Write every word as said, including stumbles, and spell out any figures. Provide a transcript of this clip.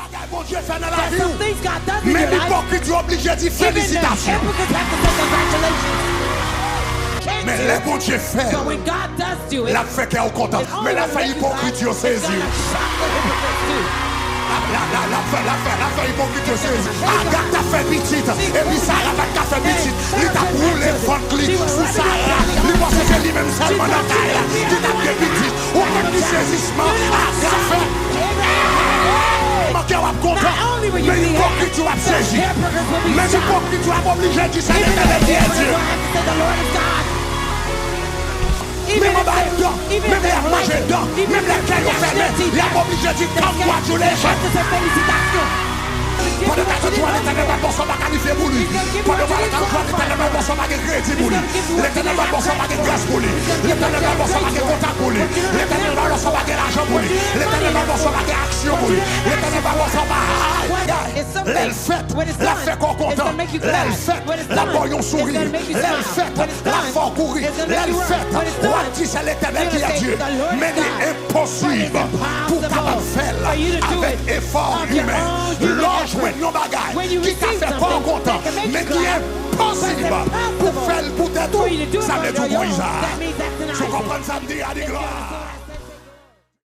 Bagay Bondye fè nan lavi w, menm ipokrit yo oblije di felisitasyon. Men lè Bondye fè l, l ap fè kè w kontan. Men l ap fè ipokrit yo sezi. L ap, l ap, l ap, l ap fè, l ap fè, l ap fè ipokrit yo sezi. Aga t ap fè pitit, epi Sara pa t ka fè pitit. Li t ap woule vant li sou Sara. Li panse se li menm sèlman nan kay la ki t ap gen pitit. Ou konn ki sezisman Aga fè? Manke w ap kontan, men ipokrit yo ap sezi. Men ipokrit yo ap oblije di se Letènèl ki Dye. Menm anba dan, menm lè y ap manje dan, menm lè kè yo fèmen, y ap oblije di congratulations. Pandan katòz jou a, Letènèl va ba w sa w pa kalifye pou li. Pandan katòz jou a, Letènèl va ba w sa w pa gen kredi pou li. Letènèl va ba w sa w pa gen gras pou li. Letènèl va ba w sa w pa gen kontak pou li. Letènèl va ba w sa w pa gen lajan pou li. Letènèl va ba w sa w pa gen aksyon pou li. Letènèl va ba w sa w pa... Lè l fèt, l ap fè kò w kontan. Lè l fèt, l ap ba w yon souri. Lè l fèt, l ap fè w kouri. Lè l fèt, w ap di se Letènèl ki Dye. Men li enposib pou w kapab fè l avèk efò imen. Lè w jwenn yon bagay ki ka fè kò w kontan, men ki enposib pou w fè l pou tèt ou, sa vle di w gon Izaak. Si w konprann sa m di a, di glwa.